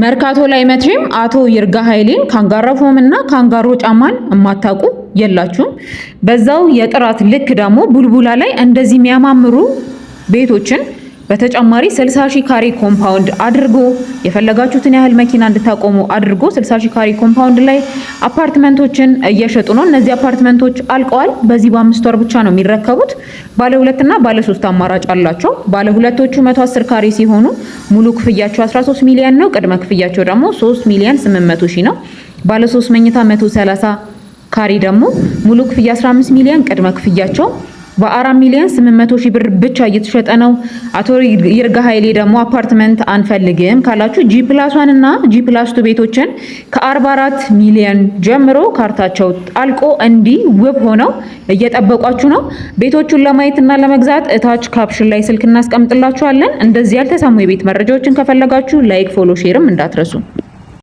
መርካቶ ላይ መቼም አቶ ይርጋ ኃይሌን ካንጋሮ ፎም እና ካንጋሮ ጫማን የማታውቁ የላችሁም። በዛው የጥራት ልክ ደግሞ ቡልቡላ ላይ እንደዚህ የሚያማምሩ ቤቶችን በተጨማሪ 60 ሺህ ካሬ compound አድርጎ የፈለጋችሁትን ያህል መኪና እንድታቆሙ አድርጎ 60 ሺህ ካሬ compound ላይ አፓርትመንቶችን እየሸጡ ነው። እነዚህ አፓርትመንቶች አልቀዋል። በዚህ በ5 ወር ብቻ ነው የሚረከቡት። ባለ ሁለት እና ባለ ሶስት አማራጭ አላቸው። ባለ ሁለቶቹ 110 ካሬ ሲሆኑ ሙሉ ክፍያቸው 13 ሚሊዮን ነው። ቅድመ ክፍያቸው ደግሞ 3 ሚሊዮን 800 ሺህ ነው። ባለ ሶስት መኝታ 130 ካሬ ደግሞ ሙሉ ክፍያ 15 ሚሊዮን፣ ቅድመ ክፍያቸው በ4 ሚሊዮን 800 ሺህ ብር ብቻ እየተሸጠ ነው። አቶ ይርጋ ኃይሌ ደግሞ አፓርትመንት አንፈልግም ካላችሁ G+1 እና G+2 ቤቶችን ከ44 ሚሊዮን ጀምሮ ካርታቸው አልቆ እንዲህ ውብ ሆነው እየጠበቋችሁ ነው። ቤቶቹን ለማየት እና ለመግዛት እታች caption ላይ ስልክ እናስቀምጥላችኋለን። እንደዚህ ያልተሰሙ የቤት መረጃዎችን ከፈለጋችሁ like፣ follow፣ share ም እንዳትረሱ።